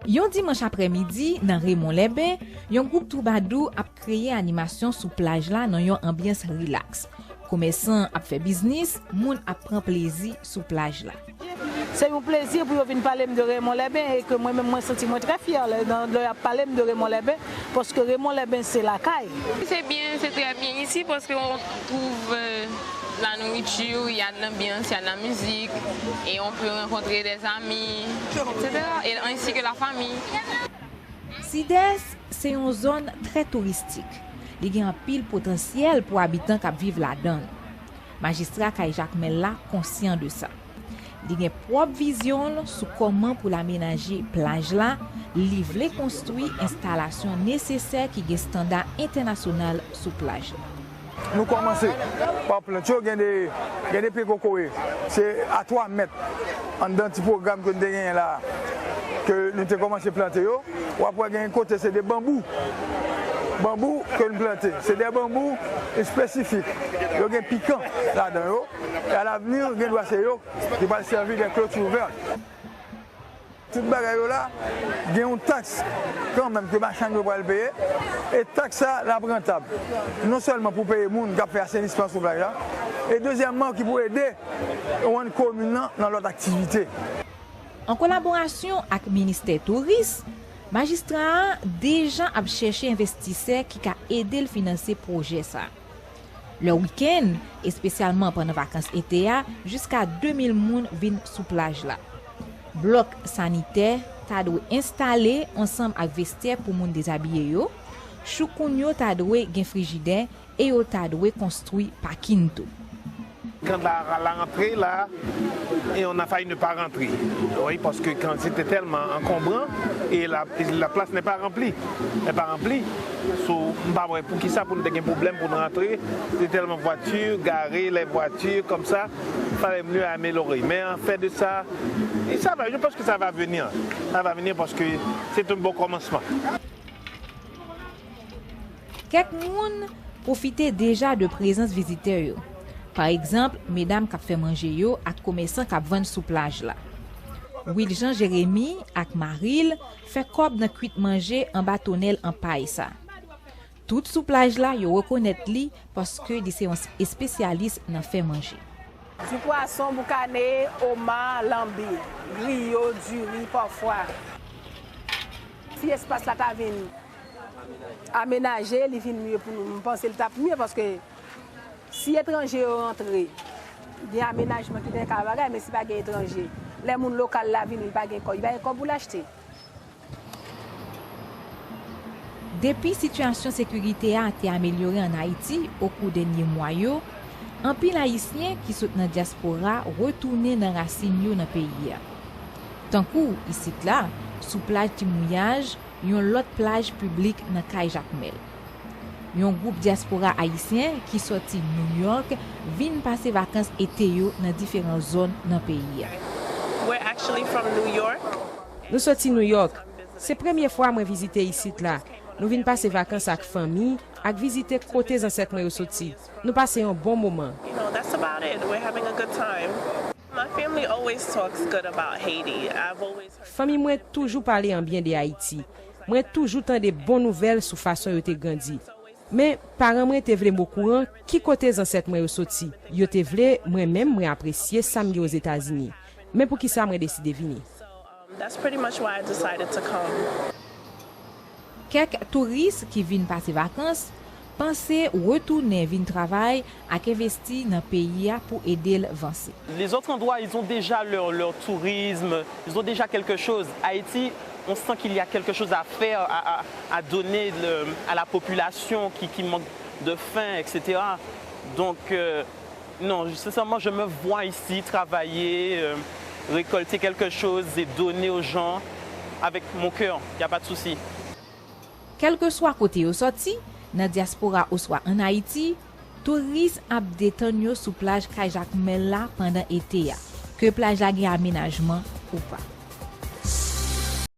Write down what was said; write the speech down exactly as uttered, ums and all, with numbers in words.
Yon dimanch aprèmidi, nan Remon Lèben, yon gwoup twoubadou ap kreye animasyon sou plaj la nan yon anbyans rilaks. Komèsan ap fè biznis, moun ap pran plezi sou plaj la. Se yon plezi pou yo vin pale m de Remon Lèben e ke mwen menm mwen santi mwen trè fyè lè, lè y ap pale m de Remon Lèben, paske Remon Lèben se lakay. C'est bien, c'est très bien ici parce qu'on trouve euh, la nourriture, il y a de l'ambiance, il y a de la musique et on peut rencontrer des amis, et cetera. Et ainsi que la famille. Sidès se yon zòn trè touristik. Li gen anpil potansyèl pou abitan k ap viv ladan l. Majistra kay Jakmèl la konsyan de sa. Li gen pwòp vizyon l sou kòman pou l amenaje plaj la, li vle konstwi enstalasyon nesesè ki gen estanda entènasyonal sou plaj la. Nou kòmanse pa plant yo, gen de, gen de pye kokoye. Se a twa mèt anndan ti pwogram ke nou te genyen la, ke nou te kòmanse plante yo. W ap wè gen kote se de banbou. Banbou ke nou plante. Se de banbou espesifik. Yo gen pikan ladan yo. E alavni, gen dwa se yo ki pral sèvi de clôture verte. Tout bagay yo la, gen yon taks kanmenm ke machann yo pral peye. E taks sa, l ap rantab. Non sèlman pou peye moun k ap fè asenisman sou plaj la, e dezyèmman, ki pou ede rann komin nan nan lòt aktivite. An kolaborasyon ak Ministè Touris, majistra a deja ap chèche envestisè ki ka ede l finanse pwojè sa. Lè wikenn, espesyalman pandan vakans ete a, jiska de mil moun vin sou plaj la. Blòk sanitè ta dwe enstale ansanm ak vestyè pou moun dezabiye yo. Choukoun yo ta dwe gen frijidè e yo ta dwe konstwi pakin tou. Quand la, la rentrée là, et on a failli ne pas rentrer. Oui, parce que quand c'était tellement encombrant et la, et la place n'est pas remplie. N'est pas remplie. So, m pa wè pou ki sa pou nou te gen pwoblèm pou nou rantre. Se tèlman vwati gare, les voitures comme ça, fallait mieux améliorer. Mais en fait de ça, et ça va, je pense que ça va venir. Ça va venir parce que c'est un bon commencement. Kèk moun pwofite deja de prezans vizitè yo. Pa egzanp, medam k ap fè manje yo ak komèsan k ap vann sou plaj la. Wiljean Jérémy ak mari l fè kòb nan kwit manje anba tonèl an pay sa. Tout sou plaj la, yo rekonèt li paske li se yon espesyalis nan fè manje. Du poisson, boukannen, oma, lanbi, griyo, diri, pafwa. Si espas la ta vin amenaje, li vin mye pou nou. M panse li t ap mye paske si etranje yo rantre, gen amenajman ki te ka bagay, men si pa gen etranje, lè moun lokal la vini, li pa gen kòb, li pa gen kòb pou l achte. Depi sitiyasyon sekirite a te amelyore ann Ayiti okou dènye mwa yo, anpil Ayisyen ki sot nan dyaspora retounen nan rasin yo nan peyi a. Tankou isit la, sou plaj Ti Mouyaj, yon lòt plaj piblik nan kay Jakmèl. Yon gwoup dyaspora ayisyen ki sòti New York vin pase vakans ete yo nan diferan zòn nan peyi a. We're actually from New York. Nou soti Nouyòk. Se premye fwa mwen vizite isit la. Nou vin pase vakans ak fanmi, ak vizite kote zansèt mwen yo soti. Nou pase yon bon moman. You know, that's about it. We're having a good time. My family always talks good about Haiti. I've always heard. Fanmi mwen toujou pale an byen de Ayiti. Mwen toujou tande bon nouvèl sou fason yo te grandi. Men, paran mwen te vle m okouran ki kote zansèt mwen yo soti. Yo te vle mwen menm mwen apresye sa m gen Ozetazini. Men poukisa mwen deside vini? So, um, that's pretty much why I decided to come. Kèk touris ki vin pase vakans panse retounen vin travay ak envesti nan peyi a pou ede l vanse. Les autres endroits, ils ont déjà leur, leur tourisme, ils ont déjà quelque chose. Haïti, on sent qu'il y a quelque chose à faire, à, à, à donner le- à la population qui, qui manque de faim, et cetera. Donc, euh, non, sincèrement, je me vois ici travailler, euh, récolter quelque chose et donner aux gens avec mon cœur. Il n'y a pas de souci. Kèlkeswa kote yo sòti, nan dyaspora oswa ann Ayiti, touris ap detann yo sou plaj Kay Jakmèl la pandan ete a, ke plaj la gen amenajman ou pa.